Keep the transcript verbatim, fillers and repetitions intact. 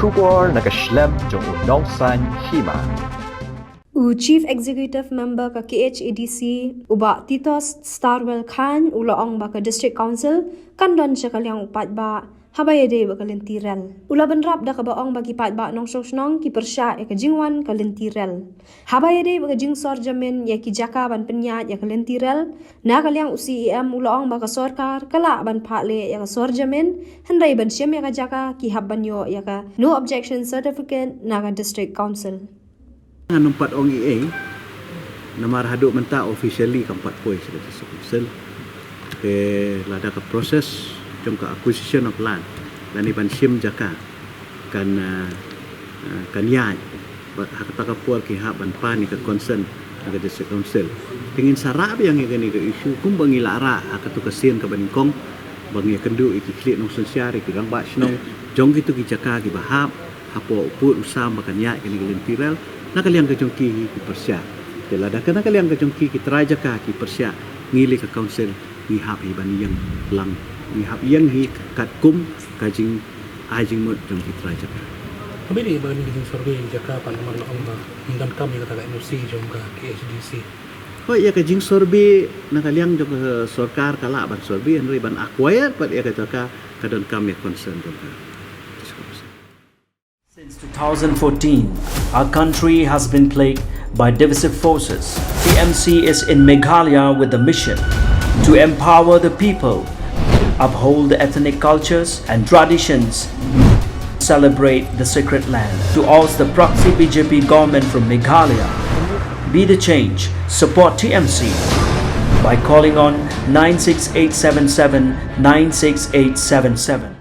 Khubor na ka shlem jong u Nongsaiñ Hima. U Chief Executive Member ka K H A D C, u Bah Titos Starwell Chyne, u la ong ba ka District Council kan don sha ka liang u paidbah haba ïadei bad ka lynti rel. U la bynrap da kaba ong ba ki paidbah nongshong shnong ki pyrshah ïa ka jingwan ka lynti rel. Haba ïadei bad ka jingsor jamin ïa ki jaka ban pynïaid ïa ka lynti rel, na ka liang u C E M u la ong ba ka sorkar ka lah ban phah leh ïa ka sor jamin, hynrei ban shim ïa ka jaka ki hap ban ïoh ïa ka no objection certificate na ka District Council. Ngan ym pat ong ei ei, namar haduh mynta officially kam pat poi sha ka District Council. Te lada ka process jong ka acquisition of land lane ban shim jaka kan, ah, ah, kan ïaid, bad ha kata ka por ki hap ban pan ïa ka consent na ka District Council. Te ngin sa rah biang ïa kane ka issue kumba ngi la rah ha kato ka sien kaba nyngkong, ba ngi ïakynduh ïa ki khlieh nongsynshar, ïa ki rangbah shnong jong kito ki jaka kiba hap hapoh u pud u sam ba kan ïaid kane ka lynti rel, na ka liang ka jong ki ki pyrshah. Te lada ka na ka liang ka jong ki ki trai jaka ki pyrshah, ngi lei ka council ngi hap hi ban ïeng lang, ngi hap ïeng hi katkum ka jingai jingmut jong ki trai jaka. Kaba ïadei bad kane ka jingsurvey jaka, Bah, namar la ong ba ym donkam ïa kata ka N O C jong ka K H A D C. Hooid, ïa ka jingsurvey na ka liang jong ka sorkar ka lah ban survey, hynrei ban acquire pat ïa ka jaka ka donkam ïa consent jong ka. Since two thousand fourteen, our country has been plagued by divisive forces. T M C is in Meghalaya with the mission to empower the people, uphold the ethnic cultures and traditions, celebrate the sacred land. To oust the proxy B J P government from Meghalaya, be the change, support T M C by calling on nine six eight seven seven nine six eight seven seven.